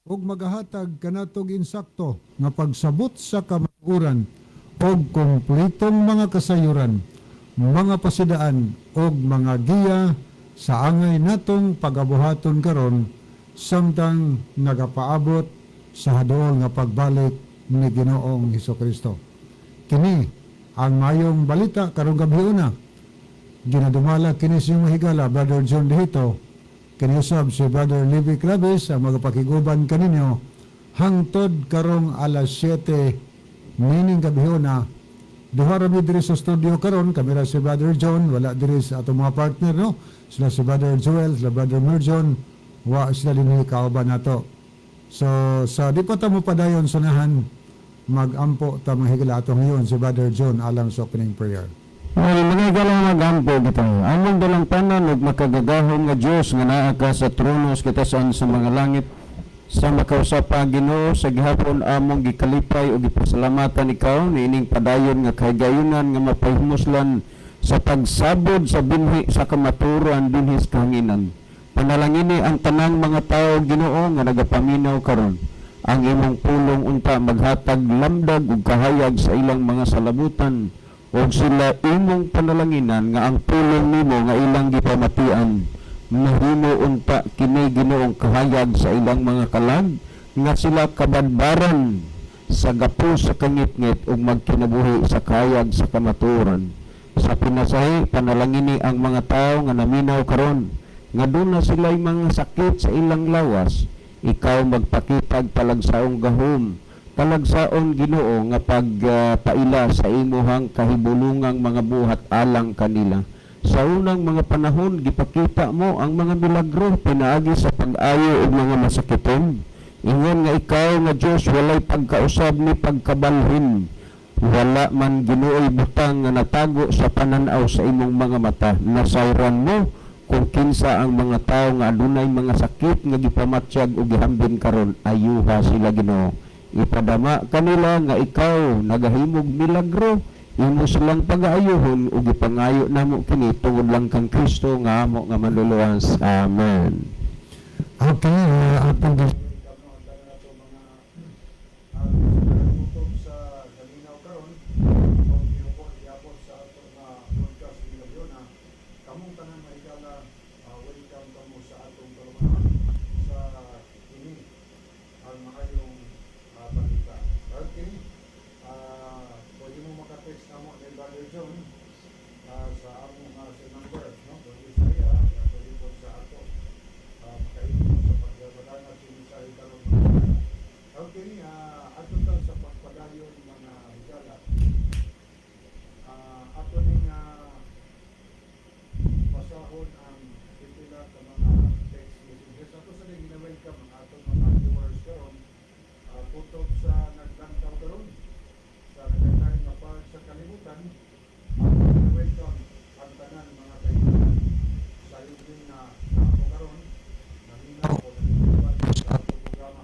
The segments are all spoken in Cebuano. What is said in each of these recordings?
Ug magahatag kanatog insakto nga pagsabot sa kamatuoran og kompletong mga kasayuran, mga pasidaan ug mga giya sa angay natong pagabuhaton karon samtang nagapaabot sa haduol nga pagbalik ni Ginoong Hesukristo. Kini ang maayong balita karong gabhiona. Ginadumala kini sa inyong higala, Brother John Dehito. Kini usab si Brother Levi Claves ang magapakiguban kaninyo hangtod karong alas 7 nining gabhiona. Duha ra mi diri sa studio karon, kami ra si Brother John, wala diri sa atong mga partner, no. Sila si Brother Joel, sila Brother Merjon, wa sila dinhi kauban nato. So sa di pa ta mo padayon sunahan, magampo ta, mga higala, atong hiyon si Brother John alang sa opening prayer. Well, mga higala, magampo kita. Among dalangpanan ug makagagahom nga Dios nga naa ka sa trono sa kitasan sa mga langit, sa makausa pa Ginoo, sa gihapon among gikalipay ug gipasalamatan ikaw niining padayon nga kahigayunan nga mapahimuslan sa pagsabod sa binhi sa kamatuoran dinhi sa kahanginan. Panalangini ang tanang mga tawo, Ginoo, nga nagapaminaw karon. Ang imong pulong unta maghatag lamdag ug kahayag sa ilang mga salabutan ug sila imong panalanginan nga ang pulong nimo nga ilang gipamatian mahimo unta kini, Ginoong, kahayag sa ilang mga kalag nga sila kabadbaran sa gapos sa kangitngit ug magkinabuhi sa kahayag sa kamatuoran. Sa pinasahi, panalangini ang mga tao nga naminaw karon nga duna sila'y mga sakit sa ilang lawas. Ikaw magpakitag talagsaong gahom, talagsaon, Ginoo, nga pagpaila sa imuhang kahibulungang mga buhat alang kanila. Sa unang mga panahon gipakita mo ang mga milagro pinaagi sa pag-ayo og mga masakiton. Ingon nga ikaw nga Dios walay pagkausab ni pagkabalhin. Wala man, Ginooy, butang nga natago sa pananaw sa imong mga mata. Nasayran mo kung kinsa ang mga tawo nga adunay mga sakit nga gipamatyag o gihambin karon. Ayuha sila, Ginoo. Ipadama kanila nga ikaw nagahimog milagro, imo silang pag-aayuhon ug gipangayo namo kini tungod lang kang Kristo nga amo nga manluluwas. Amen. Okay, atong sa Galinaw karon o gihapon sa ato nga broadcast ni Gabiona. Kamong tanan, mahigala, welcome kamo sa atong tulumanon sa kini ang maayong balita. Okay, pwede mo maka-text namo ni Brother John sa among cell number, no? Pwede sa iya, pwede po sa ato. Makaingon mo sa pagbadangat sa mensahe karon, mga higala. Okay, ato ta sa pagpadayon, mga higala. Ato ning basahon ang pipila ka mga text messages. Ato sa ning gina-welcome ang atong mga viewers karon. Putok sa naglantaw karon sa nagkakain nga part sa kalibutan. Ato gina-welcome ang tanan, mga kaibigan, sa evening na ako karon naminaw o nagtuban sa atong programa.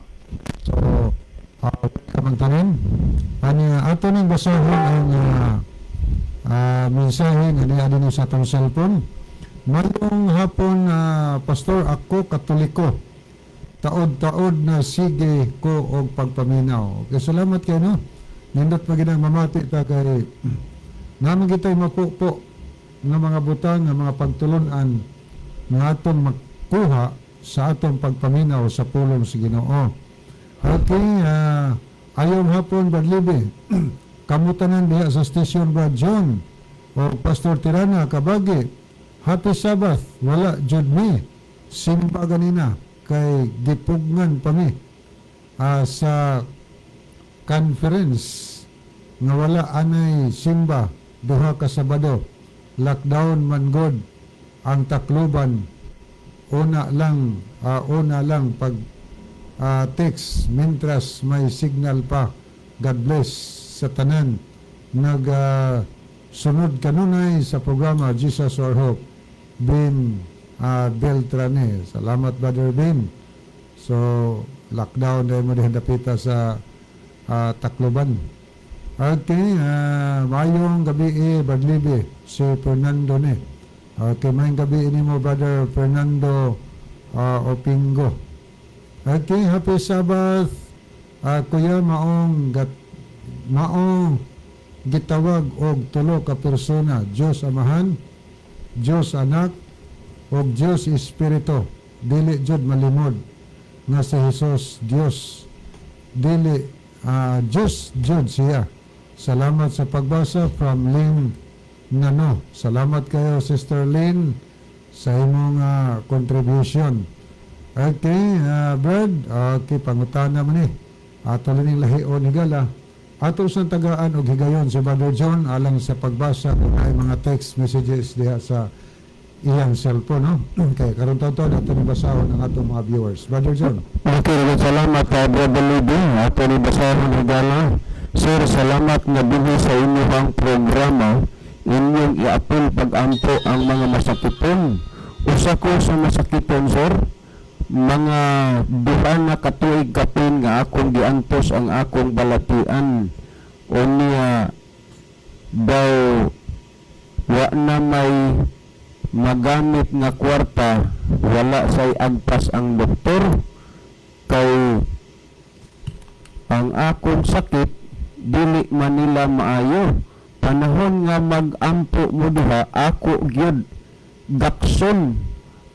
So, welcome ang tanan. Ani ato ning basahon ang mensahe nga niya dinhi sa atong cellphone. Mayong hapon, Pastor, ako Katoliko. Taod-taod na sige ko og pagpaminaw. Okay, salamat kayo, no? Nindot pa ang mamati ta kay naman kita'y mapupo nga mga butang, nga mga pagtulunan nga atong makuha sa atong pagpaminaw sa pulong sa Ginoo. Okay, ayong hapon, Brad Libe. Kamutanan diha sa station, Brad John o Pastor Tirana Kabagi. Happy Sabbath. Wala jud mi simba ganina kay gipugngan pa mi sa conference nga wala anay simba 2 ka Sabado. Lockdown man god ang Tacloban. Una lang pag text mientras may signal pa. God bless sa tanan nag sunod kanunay sa programa. Jesus Our Hope. Bin Beltrane. Salamat, Brother Bin. So lockdown dahil mo diha dapita sa Tacloban. Okay, mayong gabi eh, Brad Libe, si Fernando ni. Okay, mayong gabi ini mo, Brother Fernando Opingo. Okay, happy Sabbath. Kuya, maong gitawag og tulo ka persona, Dios Amahan, Dios Anak, ug Dios Espiritu. Dili jud malimod nga si Jesus Dios. Dili Dios jud siya. Salamat sa pagbasa, from Lynn Nano. Salamat kayo, Sister Lynn, sa imong contribution. Okay, Brad, okay, pangutana man ni. Ato lang ning lahion higala. Ato sa tagaan og higayon si Brother John alang sa pagbasa kung ay mga text messages diha sa iyang cellphone, no? Okay, karon taon ato ni basahon ang atong mga viewers. Brother John. Okay, daghang salamat, Brother Lady. Ato ni basahon, higala. Sir, salamat nga dinhi sa inyong programa. Inyong iapil pag-ampo ang mga masakiton. Usa ko sa masakiton, sir. Mga 2 na katuig kapin nga akong giantos ang akong balatian. Unya daw wa na may magamit nga kwarta, wala say agpas ang doktor kay ang akong sakit dili man nila maayo. Panahon nga mag-ampo mo diha, ako gyud gakson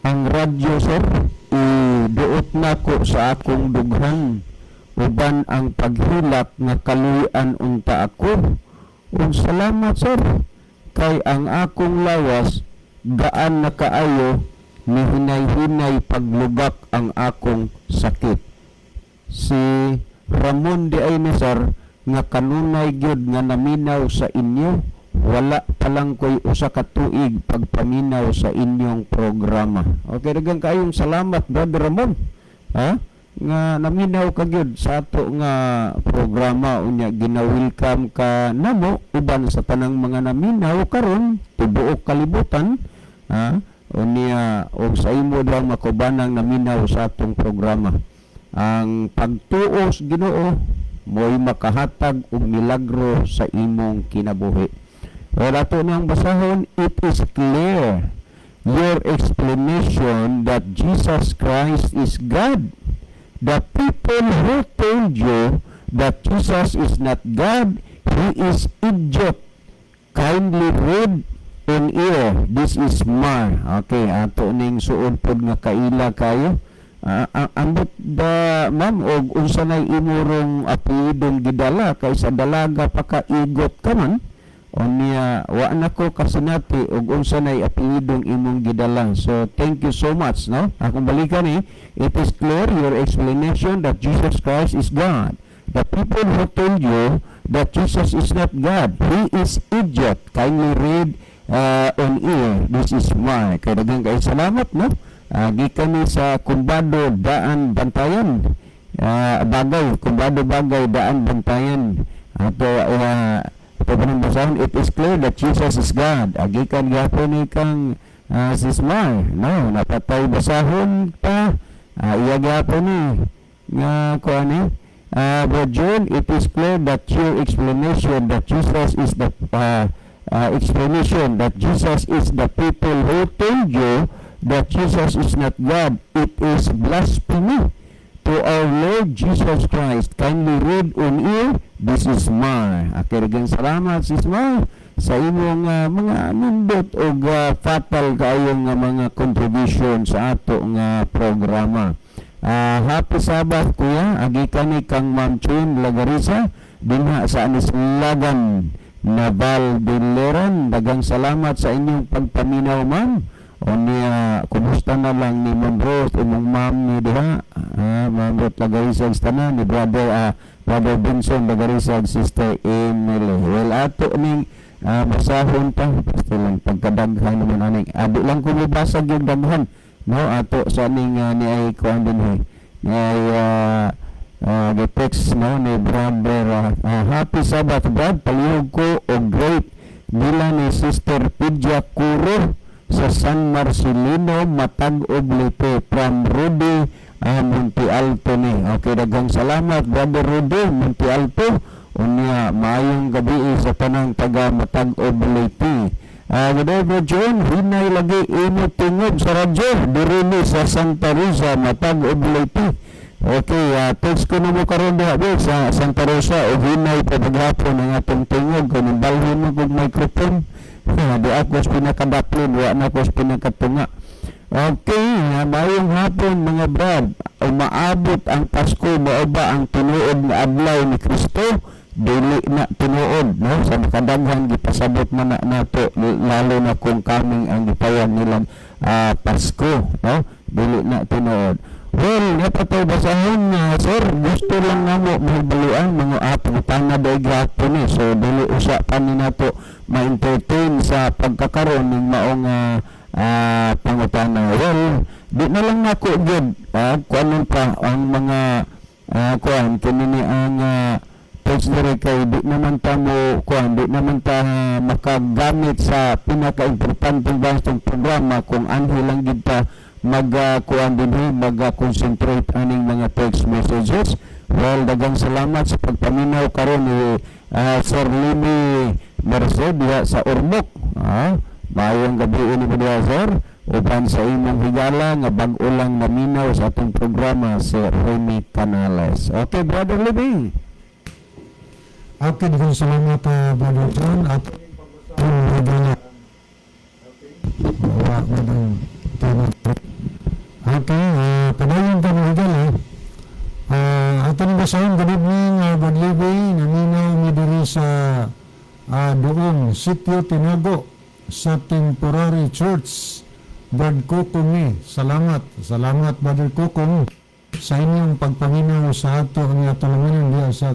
ang radyo, sir, iduot nako sa akong dughan uban ang paghilak nga kaluyan unta ako. Ug salamat, sir, kay ang akong lawas gaan na kaayo, ni hinay-hinay paglugak ang akong sakit. Si Ramon di ay ni, sir, nga kanunay gyud nga naminaw sa inyo. Wala pa lang ko'y 1 ka tuig pagpaminaw sa inyong programa. Okay, daghang kaayong salamat, Brother Ramon. Ha? Nga naminaw ka gyud sa ato nga programa, unya gina-welcome ka namo uban sa tanang mga naminaw karon tibuok kalibutan, ha? Unya og sa imo daw makubanang naminaw sa atong programa. Ang pagtuo sa Ginoo mo'y makahatag og milagro sa imong kinabuhi. Well, ato nang basahon, it is clear your explanation that Jesus Christ is God. The people who told you that Jesus is not God, he is idiot. Kindly read on air. This is Mar. Okay, ato ning suod pod nga kaila kayo. Ambot da, ma'am, og unsa nay imong apelidong gidala kay sa dalaga pa ka igot ka man. Unya wa na ko kasinati og unsa nay apelidong imong gidala. So thank you so much, no? Akong balikan eh. It is clear your explanation that Jesus Christ is God. The people who told you that Jesus is not God, he is idiot. Kindly read on air. This is Mark. Kay daghang kay salamat, no? Gikan ni sa Kumbado Daan Bantayan. Bagay, Kumbado Bagay Daan Bantayan. Ato ato pa nang basahon, it is clear that Jesus is God. Gikan gyapon ni kang Sis Mar, no? Napatay basahon pa. Iya gyapon ni nga kuan ni. Bro John, it is clear that your explanation that Jesus is the explanation that Jesus is the people who told you that Jesus is not God. It is blasphemy to our Lord Jesus Christ. Kindly read on air. This is Mar. Okay, again, salamat, Sis Mar, sa imong mga nindot og fatal kaayong nga mga contribution sa ato nga programa. Happy Sabbath, kuya, agikan ni kang Ma'am Chin Lagarisa dinha sa Anislagan Naval Biliran. Daghang salamat sa inyong pagpaminaw, ma'am. Unya kumusta na lang ni Ma'am Ruth, imong ma'am ni diha. Ma'am Ruth Lagarisa tanan ni Brother Benson Lagarisa, Sister Emily. Well, ato ning basahon pa basta lang pagkadaghan naman aning adi lang ko mobasag yung daghan, no? Ato sa ning ni ay kuan din ni ay the text, no, ni Brother happy Sabbath, Brad, palihog ko og great nila ni Sister Pidya Kuro sa San Marcelino Matag-ob Leyte, from Rudy Monte Alto ni. Okay, daghang salamat, Brother Rudy Monte Alto. Unya maayong gabi sa tanang taga Matag-ob Leyte. Good day, Bro John, hinay lagi imo tingog sa radyo diri ni sa Santa Rosa, Matag-ob Leyte. Okay, text ko na mo karon diha be sa Santa Rosa o hinay pa maghapon ang atong tingog kung balhin mo kog microphone. Ha, di ako sa pinakadaplon, wa na ako sa pinakatunga. Okay, mayong hapon, mga brad. Umaabot ang Pasko, mao ba ang tinuod nga adlaw ni Kristo? Dili na tinuod, no? Sa makadaghan gipasabot man na nato, lalo na kung kaming ang gipayag nilang Pasko, no? Dili na tinuod. Well, napatay basahon nga, sir, gusto lang namo mahibaluan mga pangutana day gihapon ni. So dili usa pa ni nato ma-entertain sa pagkakaroon ng maong pangutana. Well, di na lang nako gyud kuanon pa ang mga kuan kini ni ang text diri kay di naman ta mo kuan, di naman ta makagamit sa pinaka-importanteng bastong programa kung anhi lang gid ta mag kuan dinhi, mag concentrate aning mga text messages. Well, daghang salamat sa pagpaminaw karon ni Sir Limi Merced diha sa Ormoc. Maayong gabi ini mo diha, sir, uban sa imong higala nga bag-o lang naminaw sa atong programa, si Remy Canales. Okay, Brother Libby. Okay, daghang salamat, Brother John. At higala. Wa man ang. Okay, padayon pa mga higala. Atong basahon, good evening, Brother Libby. Naminaw mi diri sa Duong, Sitio Tinago, sa Temporary Church. Brad Kokong ni. Salamat. Salamat, Brother Kokong, sa inyong pagpaminaw sa ato ang atulungan diya sa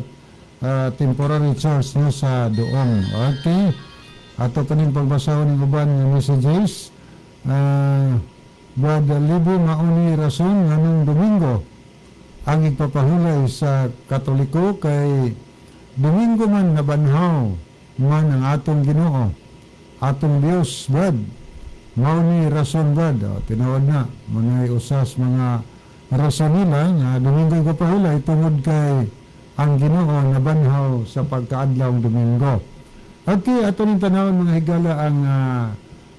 Temporary Church, no, sa Duong. Okay. Ato pa ning pagbasahon ng uban nga messages. Brother Libby, mauni rason nganong Domingo ang igpapahulay sa Katoliko kay Domingo man nabanhaw man ang atong Ginoo, atong Dios, Brad. Mao ni rason, Brad. O, tinawag na mga usas mga rason nila nga Domingo igpapahulay tungod kay ang Ginoo nabanhaw sa pagkaadlaw Domingo. Okay, ato ning tanawon, mga higala, ang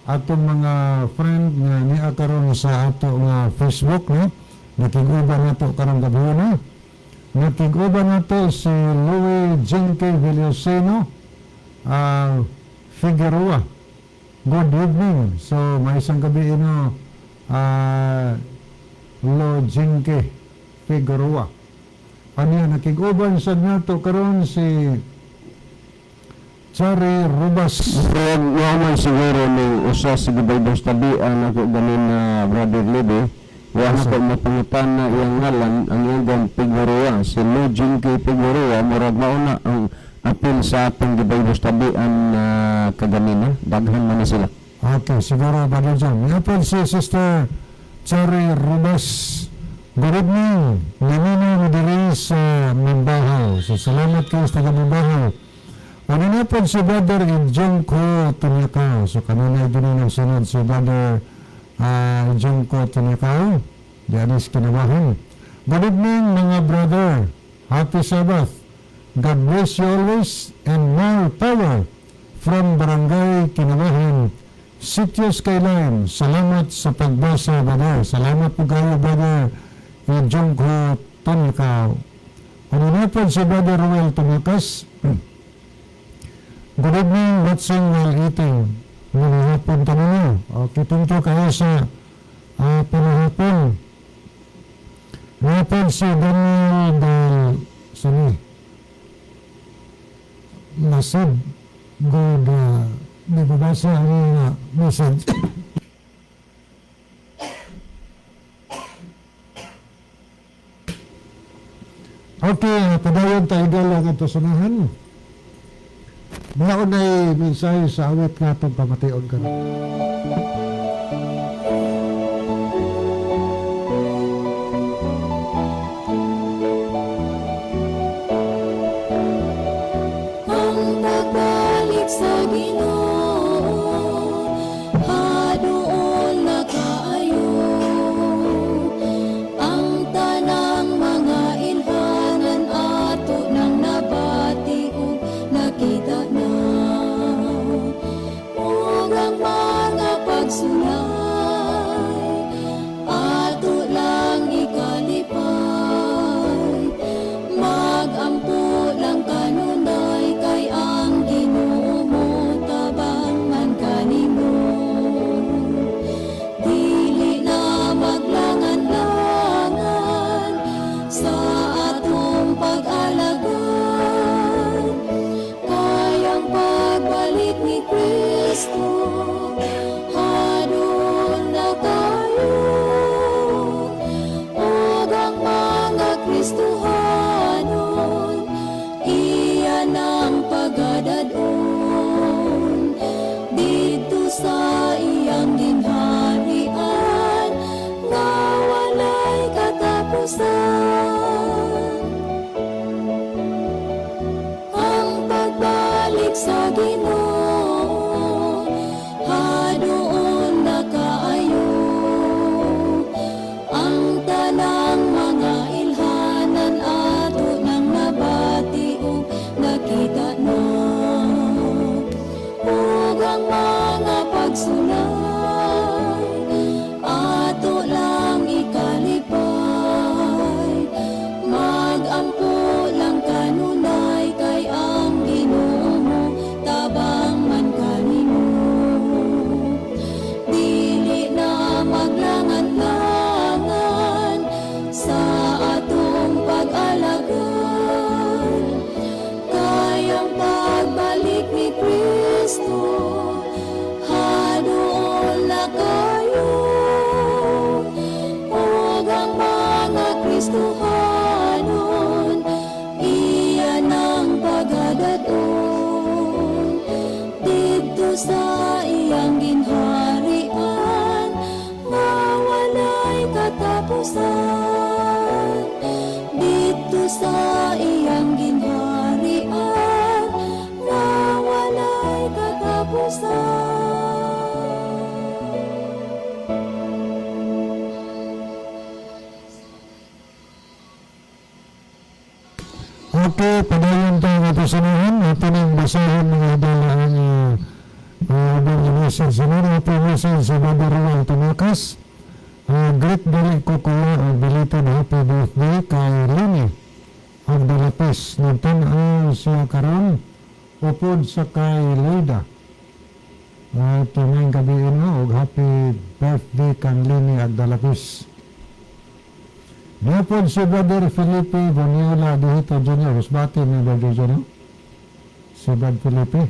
atong mga friend nga niya karon sa ato nga Facebook, no. Nakig-uban nato karong gabi, no. Nakig-uban nato si Louis Jenke Villaceno Figueroa. Good evening. So may isang gabi ino, Lo Jenke Figueroa. Ano yan, nakig-uban sa nato karon si Chari Rubas. Pero wa man siguro ni usa sa Bible study ang ako ganin na, Brother Libby. Wa na ko mapangutana iyang ngalan, ang iyang Figueroa, si Lo Jinky Figueroa, murag mao na ang apil sa atong Bible study ang kaganina. Daghan man ni sila. Okay, siguro, Brother John. Yapon si Sister Cherry Rubas. Good evening. Naminaw mo diri sa Mimbahaw. So, salamat kayo sa taga Mimbahaw. Ano na po si Brother Ijongko Tunyakaw. So, kanina din ang sunod si Brother Ijongko Tunyakaw. Diyan is Kinawahan. Good evening, mga brother. Happy Sabbath. God bless you always and more power from Barangay Kinawahan, Sitio Skyline. Salamat sa pagbasa, brother. Salamat po kayo, Brother Ijongko Tunyakaw. Ano na po si Brother Ruel Tumakas. Good evening, watching while eating. Manahapon ka ninyo. Okay, thank you kayo sa panahapon. Napod si Daniel Del Sani. Nasib. Good, di ba ba siya ang message? Okay, padayon tayo galang ato sanahan. Mga unay mensahe sa awit nga itong pamation ka na. Ang pagbalik sa Ginoo, haduol na kaayo. Ang tanang mga ilhanan ato nang nabati ug nakita na. Ug ang mga katapusan, didto sa iyang ginharian nga walay katapusan. Okay, padayon tayo nga sanahan. Ato nang basahon, mga higala, ang ubang message. Sunod ato message sa Brother Ruel Tumakas. Greet dali ko, kuya, og belated happy birthday kay Lini Agdalapis. Nagtan-aw siya karon upod sa kay Loida. Tumayong gabi no, og happy birthday kang Lini Agdalapis. Niapod si Brother Felipe Boniola Dihito Jr. Husbati ni Brother Jr. Si Brother Felipe.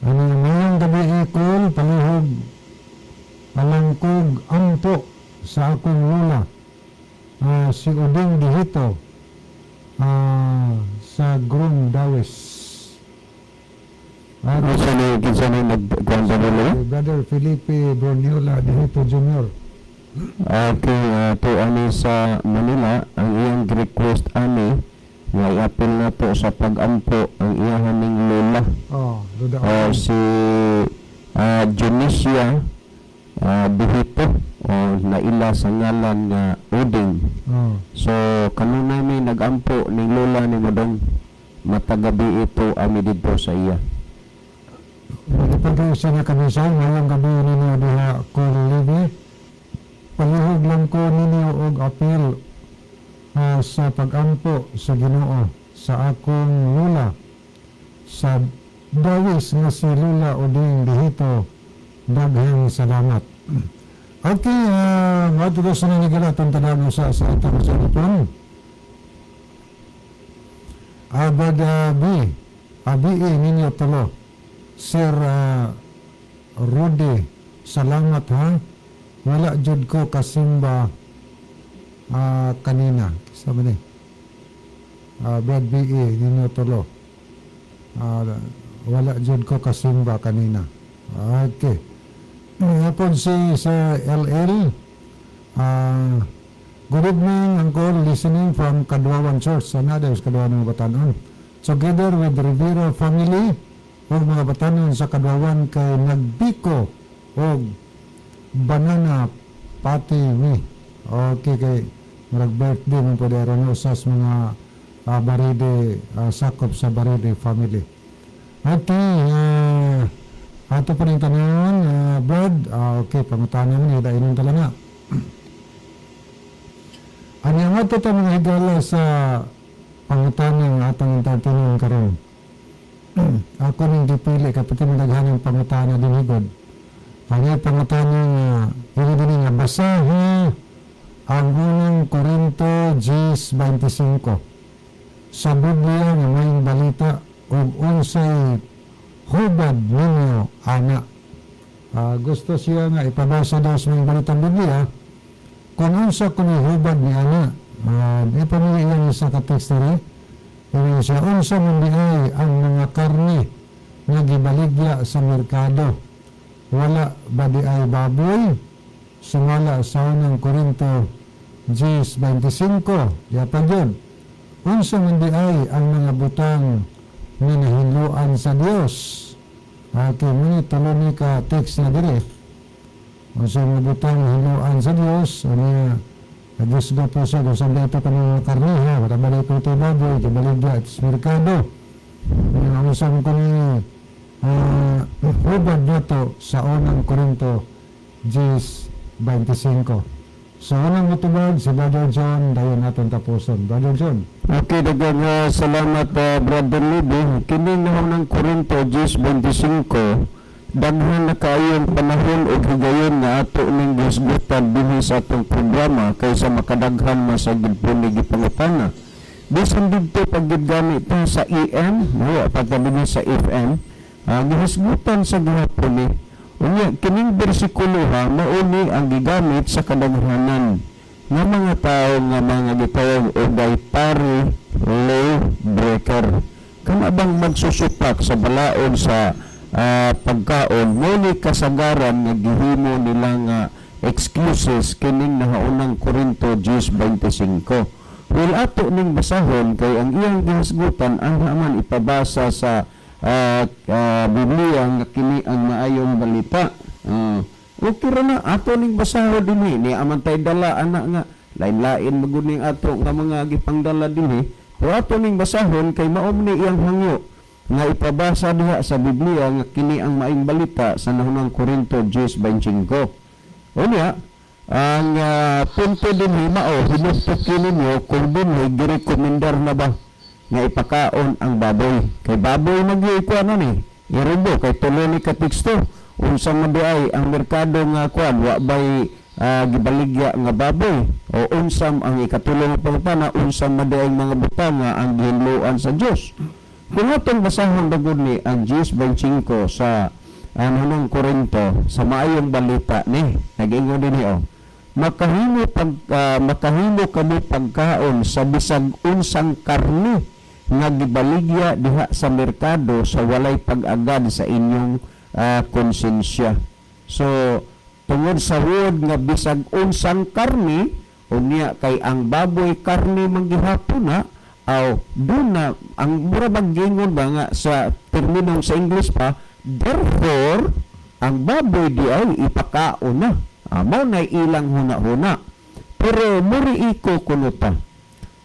Ano, ngayong gabi ikol, palihog, palangkog, ampo sa akong lola. Si Uding Dihito sa Groom Dawis. Kinsa ni, kinsa ni nagkuhan sa lola? Si Brother Felipe Boniola Dihito Jr. Okay, to ani sa Manila, ang iyang request ani nga iapil na to sa pagampo ang iyang ning lola. Oh, Lola. O si Dionisia Dihito o naila sa ngalan nga Uding. So kanunay may nagampo ning lola ni Modong, matagabi ito ami didto sa iya. Magipag-isa niya kami sa ngayong gabi ninyo diha ko Livi. Palihog lang ko ninyo og apil sa pagampo sa Ginoo sa akong lola sa Dawis nga si Lola Uding Dihito. Daghang salamat. Okay, uh, sa nanigala itong tanaw sa atong cellphone. Abad B, ABE ninyo tulo. Sir Rudy, salamat ha. Wala jud ko kasimba kanina. Sabi ni. Brad BE ninyo tulo. Wala jud ko kasimba kanina. Okay. Hapon si Sir LL. Good evening, Uncle. Listening from Kadwawan Church. Sana daw sa Kadwawan mga batanon. Together with Rivera family ug mga batanon sa Kadwawan kay nagbiko og banana pati mi. Okay, kay murag birthday mo po dero no sa mga Baride, sakop sa Baride family. Okay, ato pa rin tanong, Brad. Okay, pangutana mo ni dainon tala nga. Ano ang ato ta, mga higala, sa pangutana nga atong entertaining karon? Ako ning gipili kapit mo daghan ang pangutana din higod. Ang iyang pangutana nga higod din nga basahin ang unang Korinto 10:25 sa Biblia nga may balita ug unsay hubad ninyo ana. Gusto siya nga ipabasa daw sa mga balitang Biblia kung unsa kuno hubad ni ana. Ipamili iyang isa ka text diri. Ingon siya, unsa man diay ang mga karne nga gibaligya sa merkado? Wala ba di ay baboy? Sumala sa unang Korinto 10:25. Yapag yun. Unsa man di ay ang mga butang nga nahinloan sa Dios? Okay, ngunit tulo ni ka text na diri. Unsa mga butang nahinloan sa Dios? Ano niya? Nagusga po siya kung saan ito kami mga karniha, wala balay ko ito baboy, gibaligya at sa merkado. Ang usang ko ni hubad nato sa unang Korinto 10:25. So, unang mutubag, si Brother John, dayon natin tapuson. Brother John. Okay, daghang salamat, Brother Libi. Kini nga ng Korinto 10:25, daghan na kaayong panahon ug higayon nga ato ning gisgutan dinhi sa atong programa kaysa makadaghan man sa gid po ni gipangutana. Bisan didto pag gid gamit ta sa EM, wa pa ta dinhi sa FM, gihisgutan sa gihapon ni. Unya kining bersikulo ha, mao ni ang gigamit sa kadaghanan nga mga tao nga mga gitawag og dietary law breaker. Kana bang magsusupak sa balaod sa pagkaon, mo ni kasagaran nga gihimo nila nga Excuses kining nahaunang Korinto 10:25. Well, ato ning basahon kay ang iyang gihisgutan ang man ipabasa sa Biblia nga kini ang maayong balita. Okay ra na ato ning basahon dinhi, ni aman tay dala ana nga lain-lain magud ning ato nga mga gipangdala dinhi. Pero ato ning basahon kay mao ni iyang hangyo nga ipabasa diha sa Biblia nga kini ang maayong balita sa nahunang Korinto 10:25. Unya, ang punto dinhi mao hinuktuki ninyo kung dinhi girekomendar na ba nga ipakaon ang baboy. Kay baboy magyuy kuan ani. Irubo kay tulo ni ka teksto. Unsa man di ay ang merkado nga kuan, wa bay gibaligya nga baboy, o unsam ang ikatulo nga pangutana, unsam man di ay mga butang nga ang gihinloan sa Dios? Kung atong basahon dagod ni ang 10:25 sa anong Korinto sa maayong balita ni, nag-ingon dinhi oh, makahimo kamo pagkaon sa bisag unsang karne nga gibaligya diha sa merkado sa walay pag-agad sa inyong konsensya. So tungod sa word nga bisag unsang karne, unya kay ang baboy karne man gihapon na, aw duna ang mura bang gingon ba nga sa termino sa English pa, therefore ang baboy di ay ipakaon na. Mao na ilang huna-huna, pero muri iko kuno ta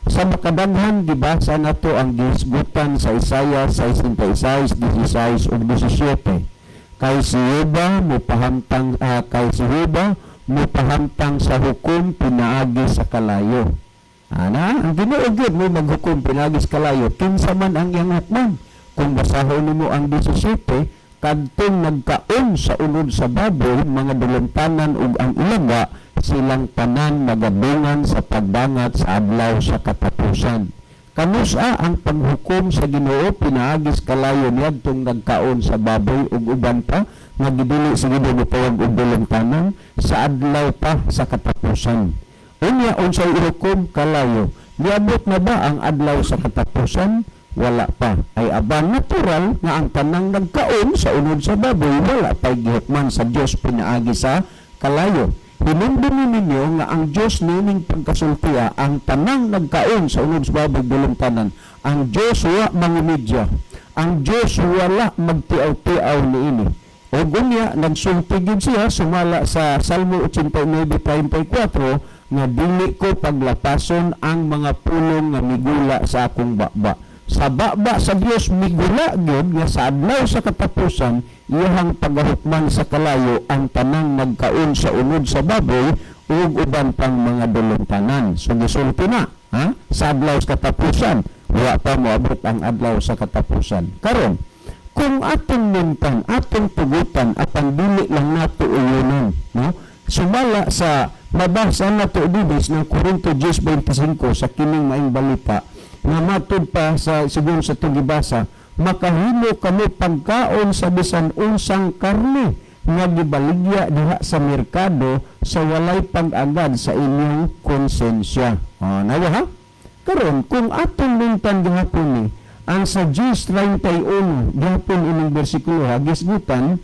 sa makadaghan gibasa nato ang gihisgutan sa Isaiah 66, 16 ug 17, kay si Jehova mopahamtang sa hukom pinaagi sa kalayo. Ana, ang Ginoo gyud mo maghukom pinaagi sa kalayo, kinsa man ang iyang hukman. Kung basahon nimo ang 17, kadtong nagkaon sa unod sa baboy, mga dulumtanan ug ang ilaga, silang tanan magadungan sa pagbangat sa adlaw sa katapusan. Kanusa ang paghukom sa Ginoo pinaagi sa kalayo niadtong nagkaon sa baboy ug uban pa nga gidili sa Ginoo mopawag og dulumtanan? Sa adlaw pa sa katapusan. Unya unsay ihukom? Kalayo. Niabot na ba ang adlaw sa katapusan? Wala pa. Ay aban natural nga ang tanang nagkaon sa unod sa baboy wala pa'y gihukman sa Dios pinaagi sa kalayo. Hinumdumi ninyo nga ang Dios nining pagkasultiya, ang tanang nagkaon sa unod sa baboy, dulumtanan. Ang Dios wa mangumidya. Ang Dios wala magtiaw-tiaw niini. O gunya, nagsulti gid siya sumala sa Salmo 89:34 nga dili ko paglapason ang mga pulong nga migula sa akong baba. Sa baba sa Dios migula gyud nga sa adlaw sa katapusan iyahang pagahukman sa kalayo ang tanang nagkaon sa unod sa baboy ug uban pang mga dulumtanan. So gisulti na, ha? Sa adlaw sa katapusan, wa pa moabot ang adlaw sa katapusan. Karon, kung atong nuntan, atong tugutan, apan dili lang nato uyunan, no? Sumala sa mabasa nato dibis ng Korinto 10:25 sa kining maayong balita, nga matud pa sa sigon sa tugibasa, makahimo kamo pagkaon sa bisan unsang karne nga gibaligya diha sa merkado sa walay pag-agad sa inyong konsensya. Oh, nawa ha? Karon, kung atong nuntan gihapon ni ang sa 10:31 gihapon ining bersikulo ha, gisgutan,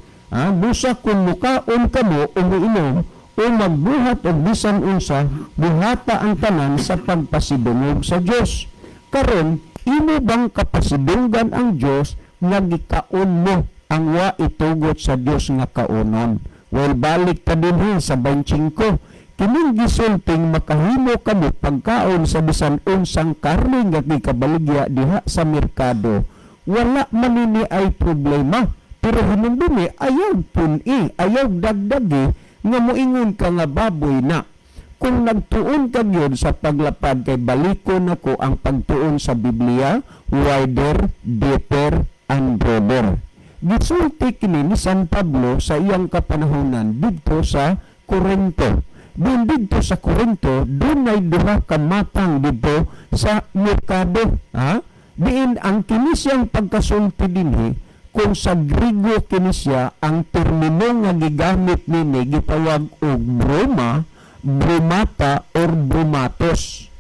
busa kung mukaon kamo o moinom o magbuhat og bisan unsa, buhata ang tanan sa pagpasidungog sa Dios. Karon, imo bang kapasidunggan ang Dios nga gikaon mo ang wa itugot sa Dios nga kaonon? Well, balik ta dinhi sa 25. Kining gisulting makahimo kamo pagkaon sa bisan unsang karne nga gikabaligya diha sa merkado, wala man nini ay problema. Pero hinumdumi, ayaw pun-i, ayaw dagdagi nga moingon ka nga baboy na. Kung nagtuon ka gyud sa paglapad, kay balikon nako ang pagtuon sa Biblia, wider, deeper, and broader. Gisulti kini ni San Pablo sa iyang kapanahonan didto sa Corinto. Doon didto sa Corinto, dunay duha ka matang didto sa merkado. Ha? Diin ang kini siyang pagkasulti dinhi, kung sa Grigo kini siya, ang termino nga gigamit nini gitawag og broma, bromata or bromatos.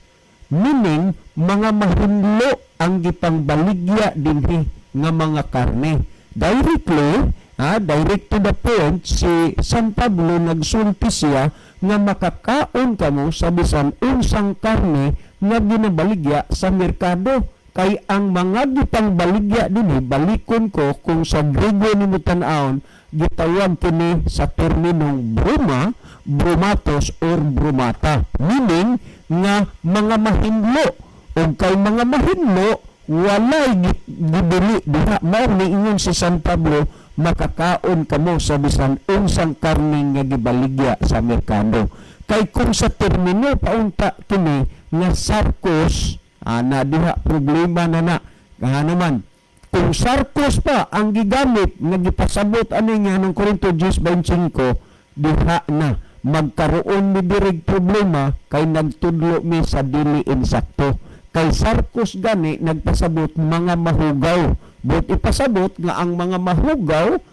Meaning, mga mahinlo ang gipangbaligya dinhi nga mga karne. Directly, direct to the point, si San Pablo nagsulti siya nga makakaon kamo sa bisan unsang karne nga ginabaligya sa merkado, kay ang mga gipangbaligya dinhi, balikon ko, kung sa Griego nimo tan-awon, gitawag kini sa terminong broma, bromatos or bromata, meaning nga mga mahinlo, ug kay mga mahinlo, walay gibili diha. Mao niingon si San Pablo, makakaon kamo sa bisan unsang karne nga gibaligya sa merkado. Kay kung sa termino paunta kini nga sarkos, na diha problema na na. Naman kung sarkos pa ang gigamit nga gipasabot ani nga ng Korinto 10:25, diha na magkaroon mi dirig problema kay nagtudlo mi sa dili insakto. Kay sarkos gani nagpasabot mga mahugaw, but ipasabot nga ang mga mahugaw,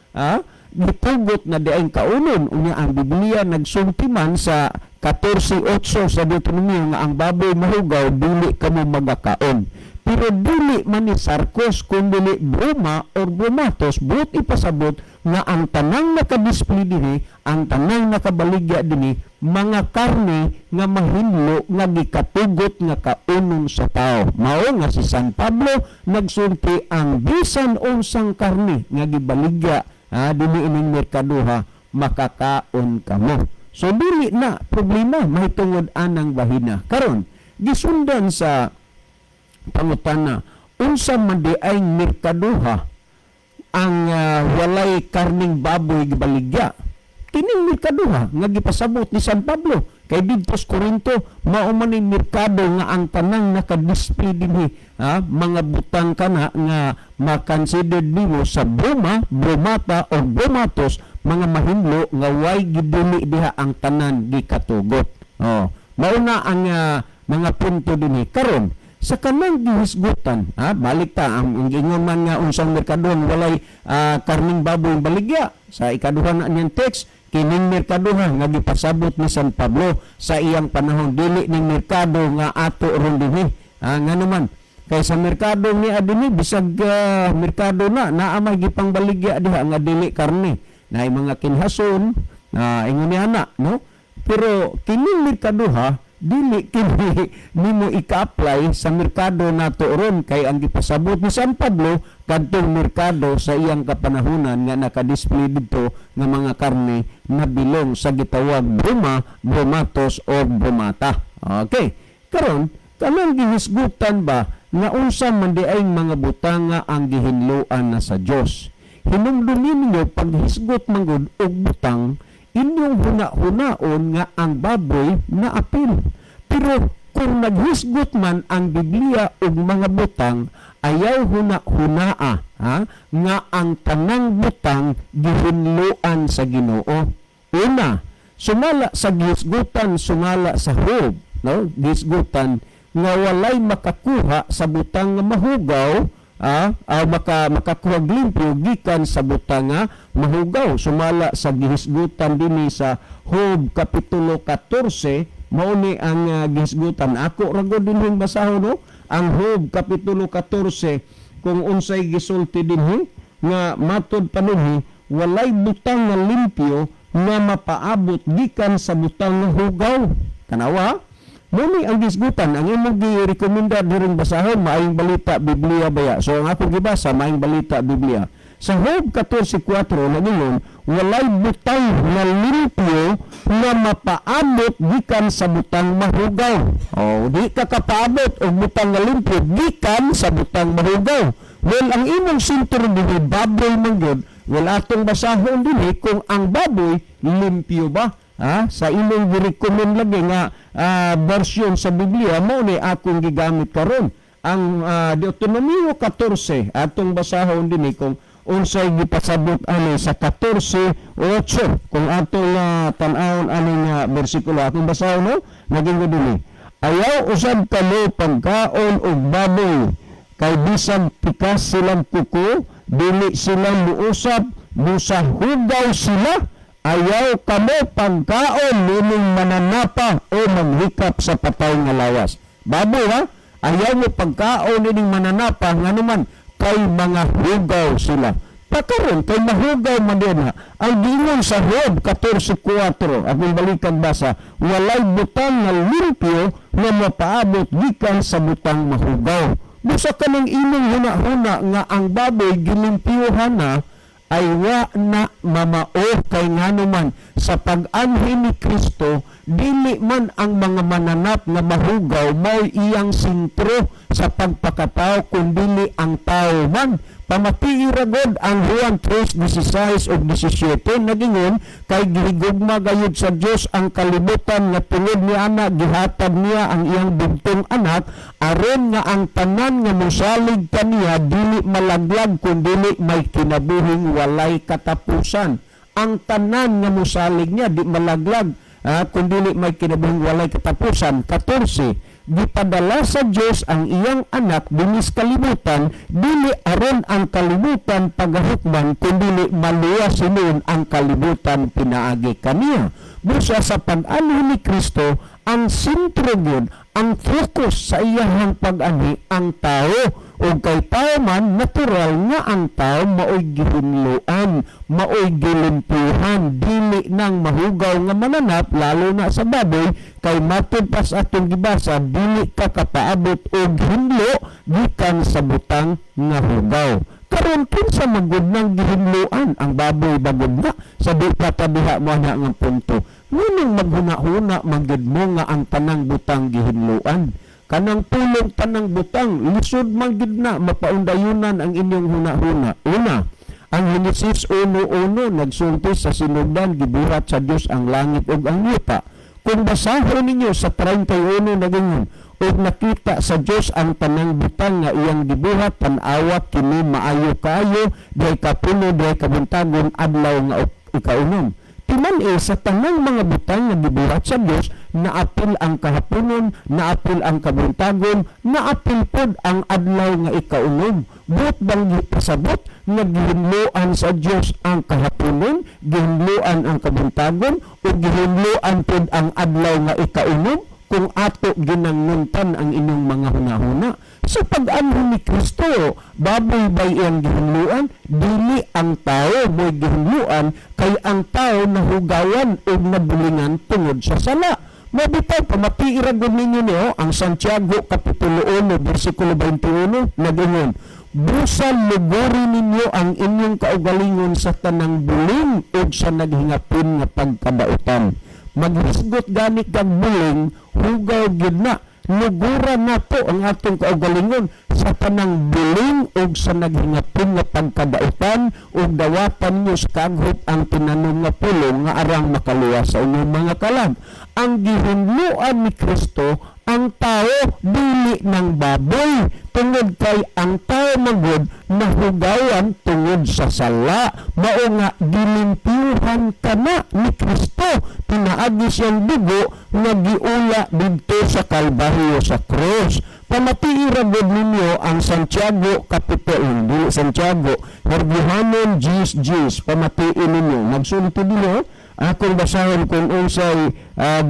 gitugot na diay kaunon. Unya ang Biblia nagsulti man sa 14:8 sa Deuteronomio nga ang baboy mahugaw, dili kamo magakaon. Pero dili man ni sarkos kung dili broma or bromatos, but ipasabot nga ang tanang nakadisplay dinhi, ang tanang nakabaligya dinhi, mga karne nga mahinlo nga gikatugot nga kaunon sa tao. Mao nga si San Pablo nagsulti ang bisan unsang karne nga gibaligya, dinhi ining merkaduha, makakaon kamo. So dili na problema mahitungod anang bahina. Karon gisundan sa pangutana, unsa man di ay merkaduha ang walay karning baboy gibaligya? Kining merkaduha nga gipasabot ni San Pablo kay didto sa Corinto, mao man ni merkado nga ang tanang naka-display dinhi, mga butang kana nga ma-considered nimo sa broma, bromata or bromatos, mga mahinlo nga way giduli diha, ang tanan gikatugot. Oh, mao na ang mga punto dinhi. Karon sa kanang gihisgutan, balik ta ang ingon man nga unsang merkaduhan walay karning baboy baligya. Sa ikaduha na niyang text, kining merkaduha nga gipasabot ni San Pablo sa iyang panahon, dili ning merkado nga ato ron dinhi. Nga naman kay sa merkado ni adini, bisag merkado na naa may gipangbaligya diha nga dili karne, na mga kinhason na ingon ni ana, no? Pero kining merkaduha, dili kini nimo ika-apply sa merkado nato ron, kay ang gipasabot ni San Pablo kadtong merkado sa iyang kapanahunan nga naka-display didto nga mga karne na bilong sa gitawag broma, bromatos or bromata. Okay, karon kanang gihisgutan ba nga unsa man di ay mga butanga ang gihinloan na sa Dios. Hinumdumin ninyo, paghisgot manggod og butang, inyong huna-hunaon nga ang baboy na apil. Pero kung naghisgot man ang Biblia og mga butang, ayaw huna-hunaa, ha, nga ang tanang butang gihinloan sa Ginoo. Una, sumala sa gihisgutan, sumala sa Job, no? Gihisgutan nga walay makakuha sa butang nga mahugaw, makakuha limpyo gikan sa butang nga mahugaw. Sumala sa gihisgutan dinhi sa Job kapitulo 14, mao ni ang gihisgutan. Ako ra gud dinhing basahon, no? Ang Job kapitulo 14, kung unsay gisulti dinhi nga matod pa dinhi, walay butang nga limpyo nga mapaabot gikan sa butang nga hugaw. Tanawa. Muni ang gisgutan, ang imong gi-rekomenda diring basahon, Maayong Balita Biblia baya. So ang akong gibasa, Maayong Balita Biblia. Sa Job 14:4 nagingon, walay butang nga limpyo nga mapaabot gikan sa butang mahugaw. Oh, di ka kapaabot og butang nga limpyo gikan sa butang mahugaw. Well, ang imong sentro dinhi baboy man gyud. Well, atong basahon dinhi kung ang baboy limpyo ba. Sa imong gi-recommend lagi nga version sa Biblia, mao ni akong gigamit karon. Ang Deuteronomio 14, atong basahon dinhi kung unsay gipasabot ani sa 14:8. Kung atong tan-awon ani nga bersikulo, atong basahon, no? Naging ko dinhi. Ayaw usab kamo pagkaon og baboy, kay bisan pikas silang kuko, dili sila muusap, busa hugaw sila. Ayaw kamo pagkaon nining mananapa o maghikap sa patay nga lawas. Baboy, ha? Ayaw mo pagkaon nining mananapa, nganuman kay mga hugaw sila. Pakaron kay mahugaw man din na. Ang giingon sa Job 14:4, akong balikan basa, walay butang nga limpyo nga mapaabot gikan sa butang mahugaw. Busa kanang imong huna-huna nga ang baboy gilimpyuhan na ay wa na mamao, kay ngano man sa pag-anhi ni Kristo, dili man ang mga mananap nga mahugaw mao iyang sentro sa pagpakatao, kundili ang tao man. Pamatii ra gud ang Juan 3:16 ug 17, nagingon, "Kay gihigugma gayud sa Dios ang kalibutan nga tungod niana gihatag niya ang iyang bugtong anak, aron nga ang tanan nga mosalig kaniya dili malaglag kundili may kinabuhing walay katapusan." Ang tanan nga mosalig niya di malaglag kundili may kinabuhing walay katapusan. 14, gipadala sa Dios ang iyang anak dinis kalibutan, dili aron ang kalibutan pagahukman, kundili maluwas hinuon ang kalibutan pinaagi kaniya. Busa sa pag-anhi ni Kristo, ang sentro gyud, ang focus sa iyahang pag-anhi, ang tao. Ug kay tao man, natural nga ang tao maoy gihinloan, maoy gilimpihan, dili nang mahugaw nga mananap, lalo na sa baboy, kay matud pa sa atong gibasa, dili ka kapaabot og hinlo gikan sa butang nga hugaw. Karon, kinsa magud nang gihinloan? Ang baboy bagud na? Sa di pa ta diha mo na nga punto, ngunong maghuna-huna man gud mo nga ang tanang butang gihinloan? Kanang pulong "tanang butang", lisod man gid na mapaundayunan ang inyong huna-huna. Una, ang Genesis 1:1 nagsulti, sa sinugdan gibuhat sa Dios ang langit ug ang yuta. Kung basahon ninyo sa 31, nagingon, "Ug nakita sa Dios ang tanang butang nga iyang gibuhat, tan-awa kini maayo kaayo. Dihay kapuno, dihay kabuntagon, adlaw nga ikaunom." Timan-i sa tanang mga butang nga gibuhat sa Dios, naapil ang kahaponon, naapil ang kabuntagon, naapil pod ang adlaw nga ikaunom. Buot bang gipasabot nga gihinloan sa Dios ang kahaponon, gihinloan ang kabuntagon, o gihinloan pod ang adlaw nga ikaunom? Kung ato ginanguntan ang inyong mga hunahuna sa pag-anhi ni Kristo, baboy bay iyang gihinloan? Dili, ang tao mo'y gihinloan, kay ang tao nahugawan o nabulingan tungod sa sala. Mabitaw, pamatii ra gud ninyo niyo ang Santiago Kapitulo 1 versikulo 21, nag-ingon, "Busa luguri ninyo ang inyong kaugalingon sa tanang buling ug sa naghingapin nga pagkadautan." Maghisgot gani kag buling, hugaw gyud na. Luguran nato ang atong kaugalingon sa tanang buling ug sa naghingapin nga pagkadautan, ug dawatan niyo sa kaghop ang tinanom nga pulong nga arang makaluwas sa inyong mga kalag. Ang gihinloan ni Kristo ang tao, dili ng baboy, tungod kay ang tao magod nahugawan tungod sa sala. Mao nga gilimpyuhan kana ni Kristo pinaagi siyang dugo nga giula didto sa Kalbaryo, sa krus. Pamatii ra gud ninyo ang Santiago Kapitulo, dili Santiago, Herbiohanon 10:10. Pamatii ninyo, nagsulti dinyo, akong basahon kung unsay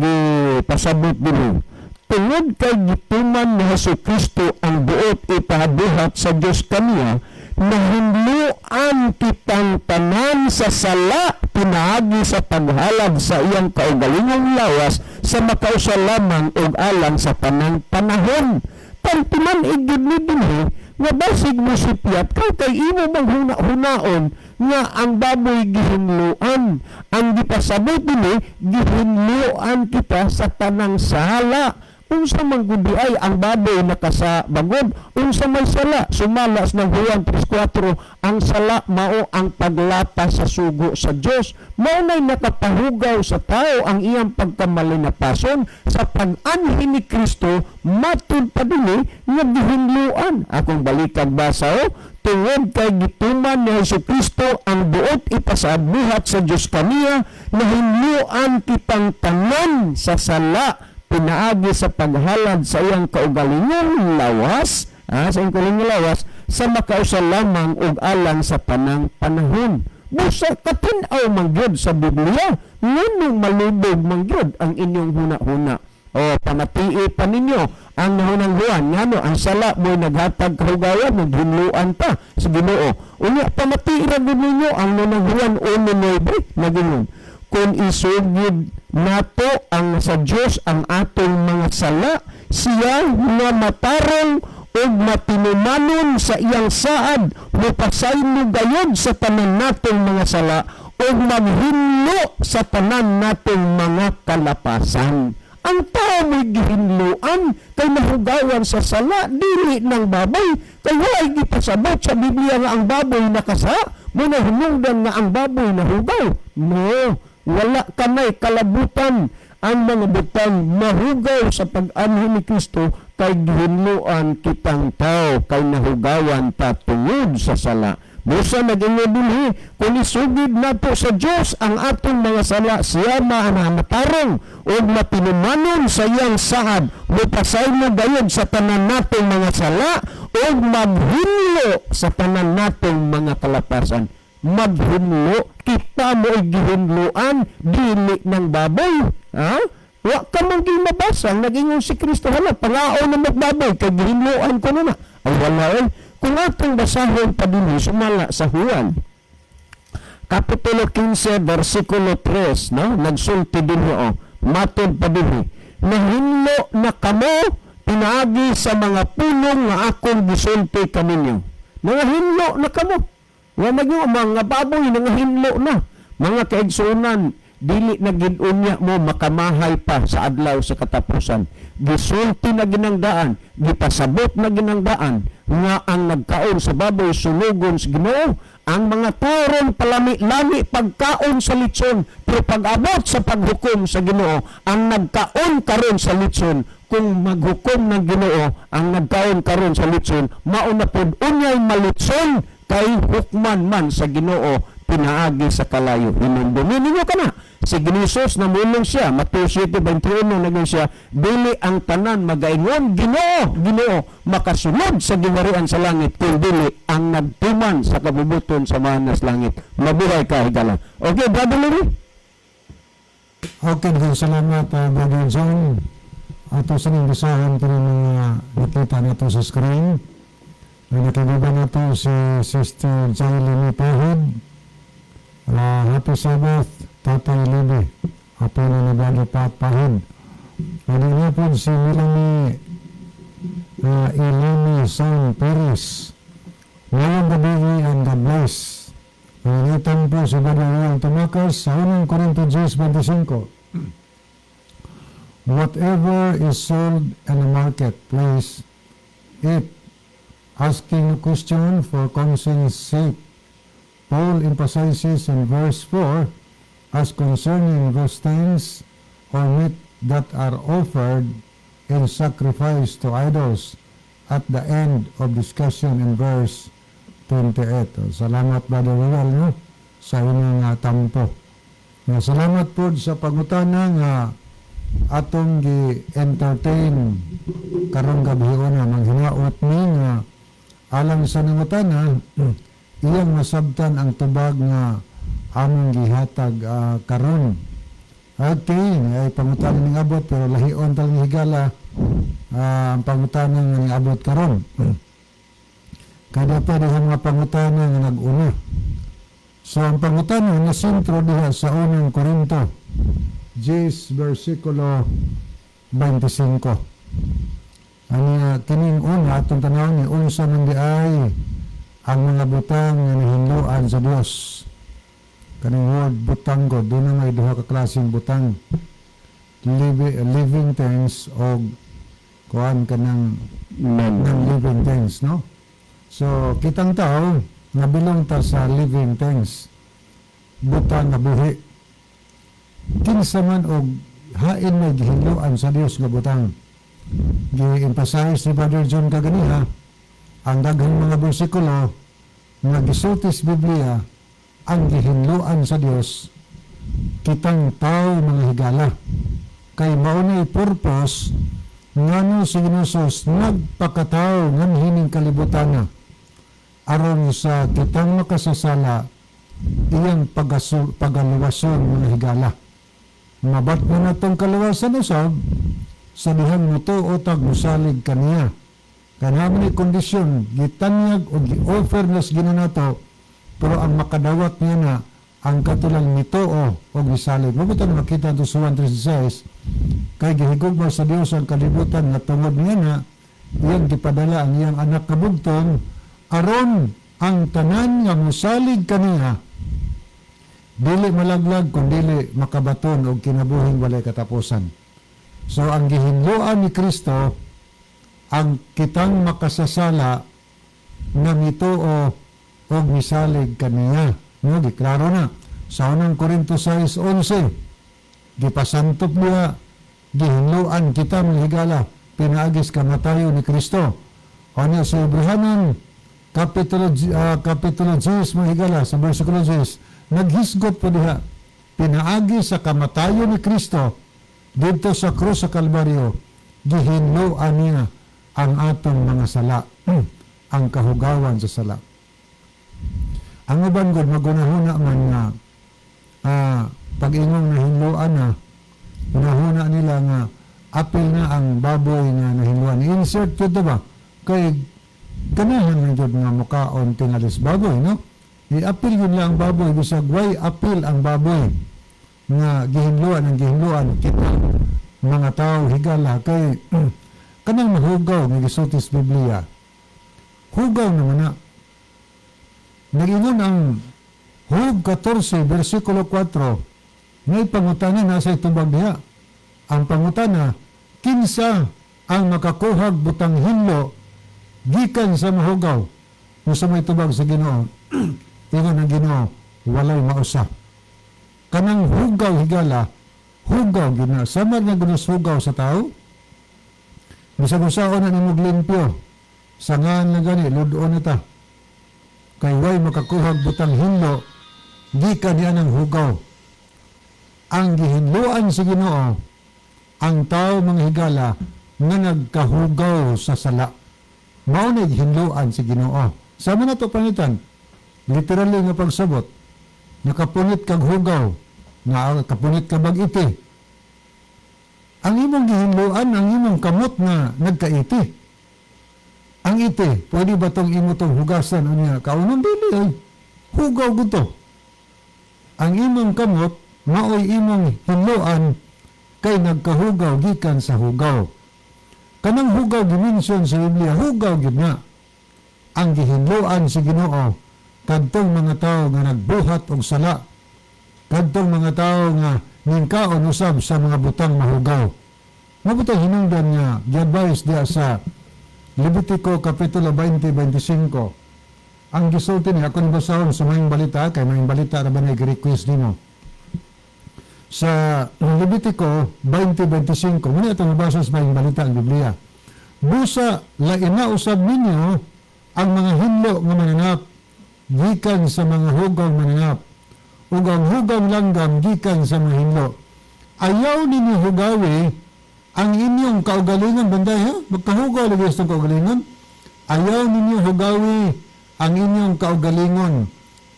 gipasabot dinyo. "Tungod kay gituman ni Hesus Kristo ang buot ipahabuhat sa Dios kaniya, nahinloan kitang tanan sa sala pinaagi sa paghalad sa iyang kaugalingong lawas sa makausa lamang ug alang sa tanang panahon." Tantiman igid ni dinhi nga basig mo sipyat kay kay imo bang huna-hunaon nga ang baboy gihinloan. Ang gipasabot dinhi, gihinloan kita sa tanang sala. Unsa man gud ay ang baboy nakasa bagod? Unsa may sala? Sumala ng Juan 3:4, ang sala mao ang paglapas sa sugo sa Dios. Mao nay nakapahugaw sa tao ang iyang pagkamalinapason. Sa pag-anhi ni Kristo, matud pa dinhi nga gihinloan. Akong balikan basa o, tungod kay gituman ni Hesus Kristo ang buot ipasabuhat sa Dios kaniya, nahinloan kitang tanan sa sala pinaagi sa paghalad sa iyang kaugalingong lawas, sa iyang kaugalingong lawas sa makausa lamang ug alang sa tanang panahon. Busa katin-aw man gyud sa Biblia, nganong malubog man gyud ang inyong huna-huna? O pamatii pa ninyo ang nahunang Juan ngano ang sala mo'y naghatag kahugayan, naghinluan pa sa Ginoo. Unya pamatii ra gud ninyo ang nahunang Juan 1:9, nagingon kung isugid nato ang sa Dios ang atong mga sala, siya nga matarong ug matinumanon sa iyang saad mopasaylo gayod sa tanan natong mga sala ug maghinlo sa tanan natong mga kalapasan. Ang tao may gihinloan kay nahugawan sa sala, dili ng baboy, kay walay gipasabot sa Biblia nga ang baboy nakasa mo na hinungdan nga ang baboy nahugaw. No, wala kanay kalabutan ang mga butang mahugaw sa pag-anhi ni Kristo kay gihinloan kitang tao kay nahugawan ta tungod sa sala. Busa nag-ingon dinhi, kung isugid nato sa Dios ang atong mga sala, siya matarong ug matinumanon sa iyang saad mopasaylo gayod sa tanan natong mga sala ug maghinlo sa tanan natong mga kalapasan. Maghinlo, kita mo ay gihinloan, dili ng baboy, ha? Wa ka man mabasa nag-ingon si Kristo, "Hala, pangaon na magbaboy kay gihinloan ko na na." Ay wala eh. Kung atong basahon pa dinhi sumala sa Juan Kapitulo 15 versikulo 3, no, nagsulti dinhi, oh, matod pa dinhi, "Nahinlo na kamo pinaagi sa mga pulong nga akong gisulti kaninyo." Nangahinlo na kamo. Wa magyo mga baboy nangahinlo na. Mga kaigsuonan, dili na gid unya mo makamahay pa sa adlaw sa katapusan. Gisulti na ginangdaan, gipasabot na ginangdaan nga ang nagkaon sa baboy sunugon sa Ginoo. Ang mga tao ron palami-lami pagkaon sa litson, pero pag-abot sa paghukom sa Ginoo, ang nagkaon karon sa litson, kung maghukom ng Ginoo ang nagkaon karon sa litson, mao na pod unyay malitson kay hukman man sa Ginoo pinaagi sa kalayo. Hinumdumi ninyo kana. Si Ginisos namulong siya, Mateo 7:21, naging siya, "Dili ang tanan magaingon, 'Ginoo, Ginoo,' makasulod sa gingharian sa langit, kun dili ang nagtuman sa kabubuton sa Amahan sa langit." Mabuhay ka, higala. Okay, Brother Louie? Okay, daghang salamat, Brother John. Ato sa ning basahan kini mga nakita nato sa screen. Ay nakiguban nato si Sister Jailene Pahid. Happy Sabbath, Tatay Libby. Apo na ni Brother Pat Pahid. Ano nga po si Melanie Ilani San Perez. Ngayong gabi and God bless. Pangitan po si Brother Royal Tumakas sa unang Korinto 10:25. Whatever is sold in the marketplace, eat, asking a question for conscience sake. Paul emphasizes in verse 4 as concerning those things or meat that are offered in sacrifice to idols at the end of discussion in verse 28. Salamat, Brother Royal, no, sa inyong tampo. Nga, salamat po sa pangutana nga atong gi-entertain karong gabi na. Manghinaot ni nga alang sa nangutana iyang masabtan ang tubag nga among gihatag karon. Okay, ay pangutana ning abot pero lahion tal higala ang pangutana nga ning abot karon. Kada pa diha mga pangutana nga nag-una. So ang pangutana na sentro diha sa unang Korinto 10 versikulo 25. Ani kining una atong tanawon ni unsa man di ay ang mga butang nga nahinloan sa Dios. Kaning word butang ko, doon na may duha ka klaseng butang. Living things o kuan kanang non-living things, no? So, kitang tao, nabilong ta sa living things. Butang nga buhi. Kinsa man og hain may gihinloan sa Dios nga butang. Gi-emphasize ni Brother John kaganiha ang daghang mga bersikulo nga gisulti sa Biblia ang gihinloan sa Dios kitang tao, mga higala, kay mao ni purpose ngano si Ginosos nagpakatao nganhining kalibutan aron sa kitang makasasala iyang pagaluwason, mga higala. Mabat na natong kaluwasan usab. sa dihang mutuo tag musalig kaniya. Kanami ni kondisyon, gitanyag o gi-offer na sa Ginoo nato, pero ang makadawat niya na ang katulang mituo o gisalig. Mabuta na makita ito sa 1:36, kay gihigugma sa Dios ang kalibutan nga tungod niya na iyang gipadala ang iyang anak nga bugtong aron ang tanan nga musalig kaniya dili malaglag kun dili makabaton og kinabuhing walay katapusan. So ang gihinloan ni Kristo ang kitang makasasala nga mituo og misalig kaniya. No, giklaro na. Sa unang Korinto 6:11, gipasantop niya, gihinloan kita, mga higala, pinaagis kamatayo ni Kristo. Ano sa Ibrahanan, Kapitulo 10, mga higala, sa versikulo 10, naghisgot po diha, pinaagi sa kamatayo ni Kristo, dito sa krus sa Kalbaryo, gihinloan niya ang atong mga sala, ang kahugawan sa sala. Ang uban gud magunahuna man nga pag-ingong nahinloan na, hunahuna nila nga apil na ang baboy nga nahinloan. Insert yun ba? Kay ganahan man jud nga mukaon tingalis baboy, no? I-apil yun lang ang baboy, bisag way apil ang baboy nga gihinloan ang gihinloan kita mga tao, higala, kay kanang mahugaw nga gisulti sa Biblia, hugaw naman na. Nag-ingon ang Job 14 versikulo 4, may pangutana na sa itubag diha. Ang pangutana, kinsa ang makakuhag butang hinlo gikan sa mahugaw? Kung sa may tubag sa Ginoo, ingon ang Ginoo, walay mausa. Kanang hugaw, higala, hugaw gina. Sama nga gunos hugaw sa tao, bisag unsaon na nimog limpyo, sangan na gani, ludon na ta. Kay way makakuhag butang hinlo gikan niya ng hugaw. Ang gihinloan sa Ginoo ang tao, mga higala, nga nagkahugaw sa sala. Mao na gihinloan sa Ginoo. Sama na to pangitan. Literally nga pagsabot. Nakapunit kag hugaw, na kapunit ka bag iti. Ang imong gihinloan ang imong kamot nga nagkaiti. Ang iti, pwede ba tong imo tong hugasan unya? Kaunon dili ay. Hugaw gud. Ang imong kamot maoy imong hinloan kay nagkahugaw gikan sa hugaw. Kanang hugaw gimension sa Biblia, hugaw gyud na. Ang gihinloan sa Ginoo kadtong mga tawo nga nagbuhat og sala, kadtong mga tawo nga ningkaon usab sa mga butang mahugaw. Mabutang hinungdan nga gi-advise diya sa Levitico Kapitulo 20:25. Ang gisulti niya, akong basahon sa Maayong Balita, kay Maayong Balita ra ba na request nimo. Sa Levitico 20:25, muna itong mabasa sa Maayong Balita ang Biblia. Busa, laina usab ninyo ang mga hinlo nga mananap gikan sa mga hugaw mananap ug ang hugaw langgam gikan sa mga hinlo. Ayaw ninyo hugawi ang inyong kaugalingon, banday ha? Magkahugaw lagi sa kaugalingon. Ayaw ninyo hugawi ang inyong kaugalingon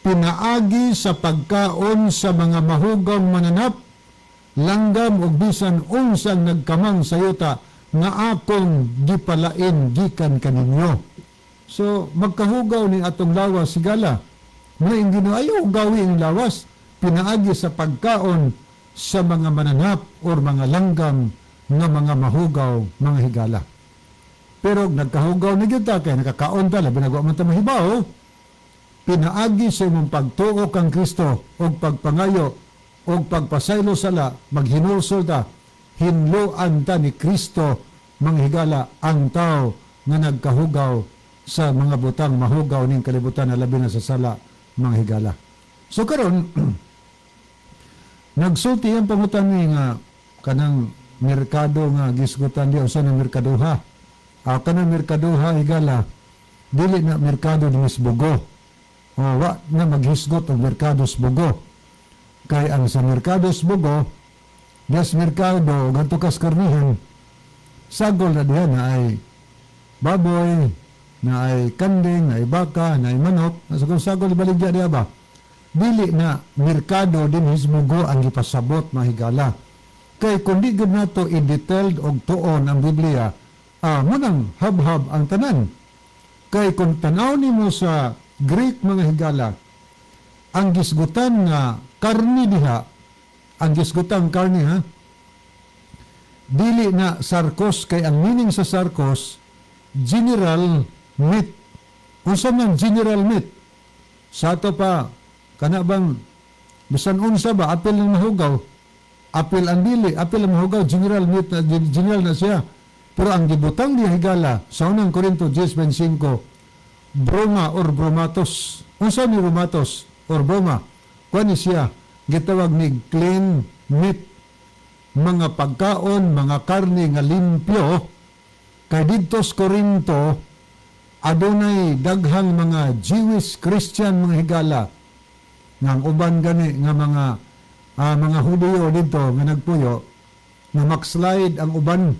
pinaagi sa pagkaon sa mga mahugaw mananap, langgam ug bisan unsang nagkamang sa yuta nga akong gipalain gikan kaninyo. So magkahugaw ni atong lawas, sigala. Muna yung Ginoo, ayaw hugawi ang lawas pinaagi sa pagkaon sa mga mananap or mga langgam nga mga mahugaw, mga higala. Pero nagkahugaw na gyud ta kay nakakaon ta, labi na man ta mahibaw, pinaagi sa imong pagtuo kang Kristo og pagpangayo og pagpasaylo sala, maghinulsol ta, hinloan ta ni Kristo, mga higala, ang tao nga nagkahugaw sa mga butang mahugaw ning kalibutan na labi na sa sala, mga higala. So karon nagsulti ang pangutan ni nga kanang merkado nga gisgutan di usa na merkaduha. Kanang merkaduha, higala, dili na merkado ni Bugo. O wa na maghisgot og merkado sa Bugo. Kay ang sa merkado sa Bugo, des merkado ganto kas karnihan, sagol na diha na ay baboy, na ay kanding, na ay baka, na ay manok, sa kung sagol baligya diha ba? Dili na merkado din Bugo ang gipasabot, mahigala. Kay kung di gyud nato i-detailed og tuon ang Biblia, munang habhab ang tanan. Kay kung tanaw nimo sa Greek, mga higala, ang gisgutan nga karni diha, ang gisgutan karni ha, dili na sarkos, kay ang meaning sa sarkos, general meat. Unsa man general meat? Sa ato pa, kana bang bisan unsa ba, apil ng mahugaw, apil ang dili, apil ang mahugaw, general meat na, general na siya. Pero ang gibutang diha, higala, sa unang Korinto 10:25, broma or bromatos. Unsa ni bromatos or broma? Kuan ni siya, gitawag ni clean meat. Mga pagkaon, mga karne nga limpyo, kay didto sa Korinto, adunay daghang mga Jewish Christian, mga higala, nga ang uban gani nga mga Hudiyo dito nga nagpuyo na backslide ang uban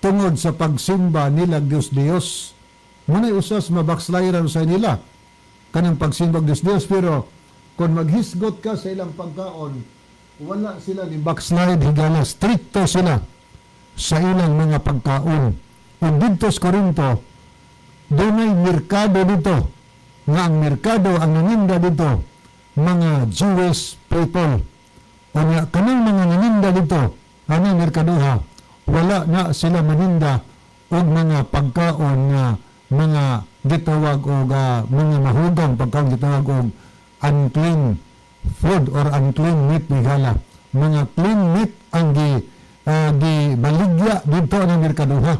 tungod sa pagsimba nila Diyos Diyos. Muna'y usas mabackslide sa nila kanang pagsimba Diyos Diyos, pero kung maghisgot ka sa ilang pagkaon, wala sila ni backslide, higala, stricto sila sa ilang mga pagkaon. Ug didto sa Korinto, dunay merkado dito nga ang merkado, ang naninda dito, mga Jewish people. Unya kanang mga naninda dito anang merkaduha, wala na sila maninda og mga pagkaon nga mga gitawag og mga mahugang pagkaon, gitawag og unclean food or unclean meat, higala. Mga clean meat ang gi baligya dito ang merkaduha.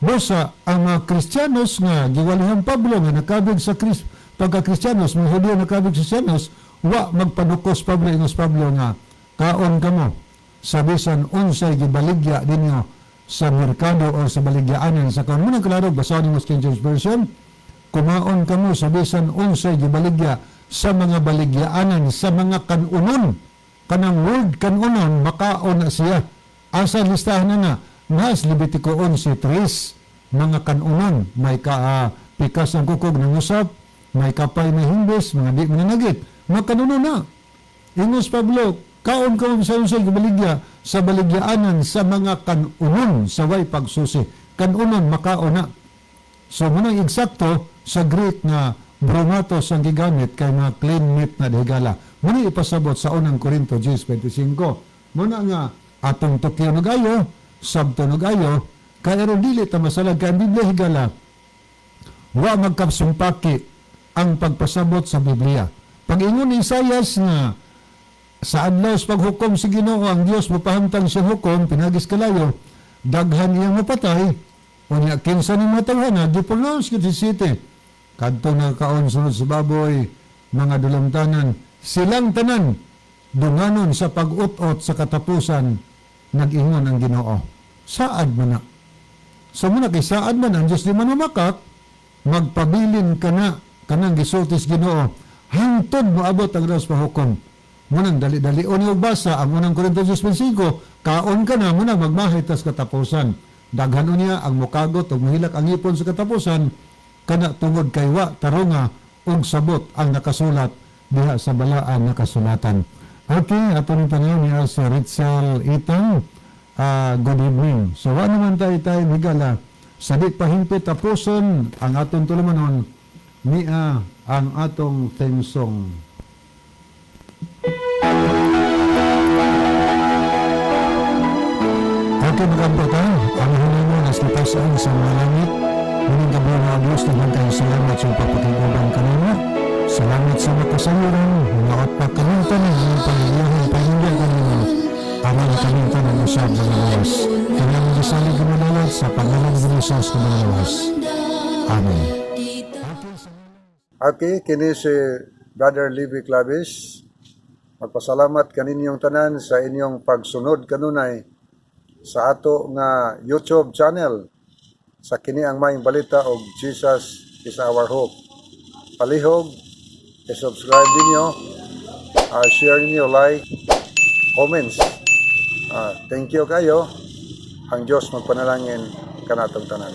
Busa ang mga Kristiyanos nga giwalihan Pablo nga nakabig sa Kris pagka-Kristiyanos, mga Hudiyo nakabig sa Kristiyanos, wa magpanukos Pablo. Ingos Pablo nga kaon kamo sa bisan unsay gibaligya ninyo sa merkado o sa baligyaanan sa kaon. Muna klaro, basahon nimo sa King James Version, kumaon kamo sa bisan unsay gibaligya sa mga baligyaanan sa mga kanunon. Kanang word kanunon, makaon na siya. Asa listahan na na? Nas Levitico 11:3, mga kanunon, may ka pikas ang kukog ng usap, may kapay na himbis, mga di mananagit, mga kanunon na. Ingos Pablo, kaon ka sa unsay gibaligya sa baligyaanan sa mga kanunon sa way pagsusi. Kanunon, makaon na. So munang eksakto sa Greek nga bromatos ang gigamit kay mga clean meat na, higala. Muna ipasabot sa unang Korinto 10:25. Muna nga atong tukyo nagayo, sabto nagayo, kay aron dili ta masalag, kay ang Biblia, higala, wa magkasumpaki ang pagpasabot sa Biblia. Pag-ingon ni Isayas nga sa adlaw sa paghukom si Ginoo ang Dios mopahamtang siya hukom pinagis kalayo, daghan iyang mapatay. Unya kinsa ni matawhana, gipronounce gyud si city kadtong nakaon sunod sa baboy, mga dulamtanan, silang tanan dunganon sa pag-ut-ot sa katapusan, nag-ingon ang Ginoo. Saad man na. So muna kay saad man ang Diyos di man mamakak, magpabilin ka na kanang gisultis Ginoo hangtod moabot ang adlaw sa pahukom. Munang dali-dali o niyo basa ang unang Korinto 10:25, kaon ka na muna, magmahay tas katapusan. Daghan unya ang mukagot o muhilak ang ipon sa katapusan kana tungod kay wa tarunga og sabot ang nakasulat diha sa balaan nga kasulatan. Okay, ato ning tanaw ni si Ritzel Itang. Good evening. So wa naman tayo tayo, higala, sa di pahimpit tapuson ang atong tulumanon, niya ang atong theme song. Okay, magampo ta. Ang mo nas litasan sa mga langit. Muning gabi nga Diyos, daghan kayong salamat sa pagpakiguban kanina. Salamat sa makasayuran, mga at pagkalintan ng mga pamilyahan, pamilya kanina. Aron kaming tanan usab mga lawas. Kanya mga salig gumanalad sa pangalan ni Jesus ng mga lawas. Amen. Okay, kini si Brother Levi Clavis. Magpasalamat kaninyong tanan sa inyong pagsunod kanunay sa ato nga YouTube channel sa kini ang maayong balita og Jesus is our hope. Palihog, i-subscribe ninyo, share ninyo, like, comments. Thank you kayo. Ang Diyos magpanalangin kanatong tanan.